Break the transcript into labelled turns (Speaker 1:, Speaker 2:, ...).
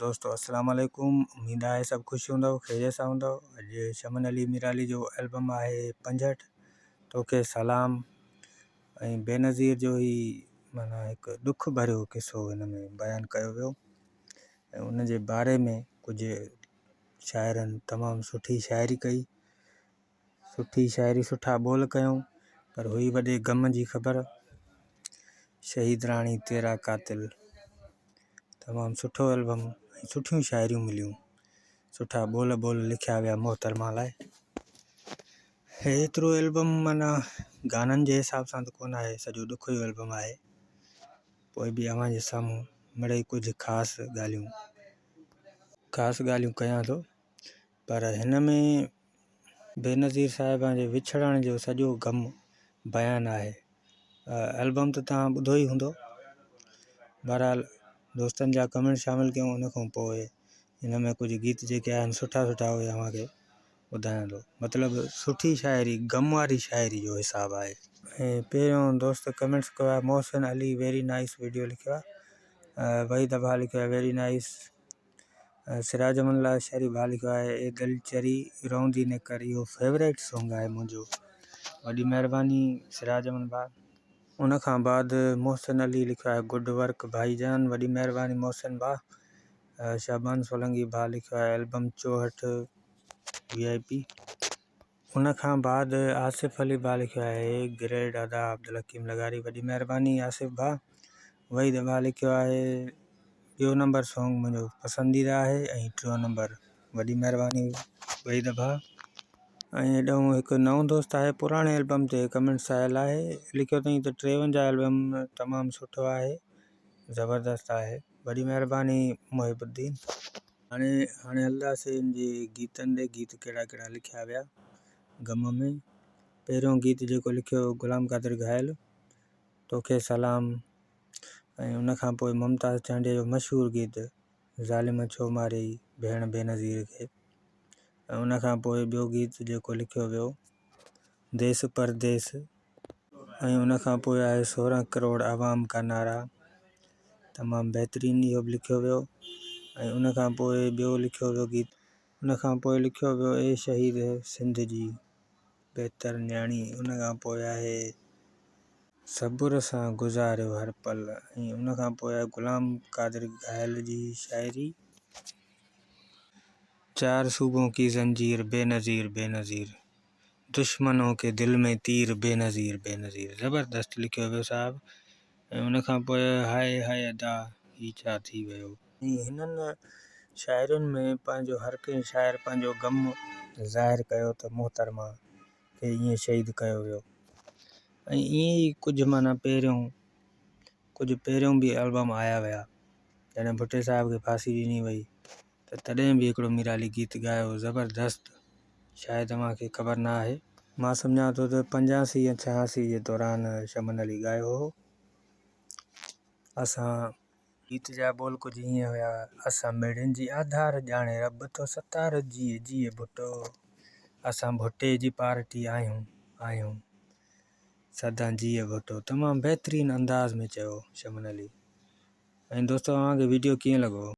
Speaker 1: دوستو السلام عليڪم اميد آهي سڀ خوش هوندؤ خيريت سان هوندؤ اڄ شمن علي ميرالي جو البم آهي پنجهٺ توکي سلام ۽ بينظير جو هي معنيٰ هڪ ڏک ڀريو قصو هن ۾ بيان ڪيو ويو ۽ ان جي باري ۾ ڪجهه شاعرن تمام سٺي شاعري ڪئي سٺي شاعري سٺا ٻول ڪيائون پر هئي وڏي غم جي خبر شهيد راڻي تيرا قاتل تمام سٺو البم ۽ سٺيون شاعريون مليون سٺا ٻول ٻول لکيا ويا محترمه لاء ايترو البم معنيٰ گانن جي حساب سان ته ڪونه آهي سڄو ڏکيو البم آهي پوء به اوهان جي سامهون مڙئي ڪجهه خاص ڳالهيون خاص ڳالهيون ڪيان ٿو پر هن ۾ بينظير صاحبه جي وڇڙڻ جو سڄو غم بيان آهي. البم ته توهان ٻڌو ئي هوندو. بهرحال دوستن جا ڪمينٽ شامل ڪيون ان کان پوء هن ۾ ڪجهه گيت جيڪي آهن سٺا سٺا اهي اوهان کي ٻڌايان ٿو. مطلب سٺي شاعري غم واري شاعري جو حساب آهي. ۽ پهريون دوست ڪمينٽس ڪيو آهي محسن علي ويري نائيس وڊيو لکيو آهي وحيد ابا لکيو آهي ويري نائيس سراج احمد لاشاري ڀاء لکيو آهي اي دل چري روندي نه ڪر اهو فيوريٽ سونگ آهي منهنجو وڏي مهرباني سراج احمد ڀاء. ان کان بعد محسن علي لکيو آهي گڊ ورڪ ڀائي جان وڏي مهرباني محسن ڀاء. شعبان سولنگي ڀاء لکيو آهي البم چوهٺ وي آء پي. ان کان بعد آصف علي ڀاء لکيو آهي گريڊ ادا عبدالحڪيم لغاري وڏي مهرباني آصف ڀاء. وحيد ڀاء لکيو آهي ٻيو نمبر سونگ منهنجو پسنديده آهي ۽ ٽيون نمبر وڏي مهرباني وحيد ڀاء. ۽ هيڏانهن هڪ نئون دوست آهي پراڻي البم تي ڪمينٽس آيل آهي لکيو اٿائين ته 53 البم تمام سٺو آهي زبردست آهي وڏي مهرباني محب الدين. هاڻي هاڻي هلنداسين ان جي گيتن ڏي گيت ڪهڙا ڪهڙا لکيا ويا غم ۾ پهريون گيت جيڪو لکيو غلام قادر گهايل توکي سلام ۽ ان کان پوء ممتاز چانڊيي جو مشهور گيت ظالم ڇو ماريئي ڀيڻ بينظير کي ۽ ان کان پوء ٻيو گيت جيڪو لکيو ويو ديس پرديس ۽ ان کان پوء آهي 16 ڪروڙ عوام کا نعرا تمام بهترين اهو به لکيو ويو ۽ ان کان پوء ٻيو لکيو ويو گيت ان کان پوء لکيو ويو اي شهيد سنڌ جي بهتر نياڻي ان کان پوء آهي صبر سان گذاريو هر پل ۽ ان کان پوء آهي غلام قادر گهايل جي شاعري. چار صوبون ڪي زنجير بينظير بينظير دشمنون ڪي دل ۾ تير بينظير بينظير زبردست لکيو ويو صاحب ۽ ان کان پوء هاء هاء ادا هي ڇا ٿي ويو. ۽ هنن شاعرن ۾ پنهنجو هر ڪنهن شاعر پنهنجو غم ظاهر ڪيو ته محترمه کي ائين شهيد ڪيو ويو ۽ ائين ئي ڪجهه معنيٰ پهريون ڪجهه پهريون به البم آيا ويا جڏهن ڀٽي صاحب کي ڦاسي ڏني وئي ته تڏهن به هڪڙو ميرالي گيت ڳايو زبردست شايد اوهان کي خبر نه آهي. مان سمجهان ٿو ته 85 يا 86 جي دوران شمن علي ڳايو هو. اسان. گيت جا ٻول ڪجهه ائين هيا. اسان ميڙين جي آڌار، ڄاڻي رب ٿو ستار، جيئي جيئي ڀٽو، اسان ڀٽي جي پارٽي آهيون، آهيون سدا جيئي ڀٽو. تمام بهترين انداز ۾ چيو شمن علي. ۽ دوستو اوهان کي ويڊيو ڪيئن لڳو.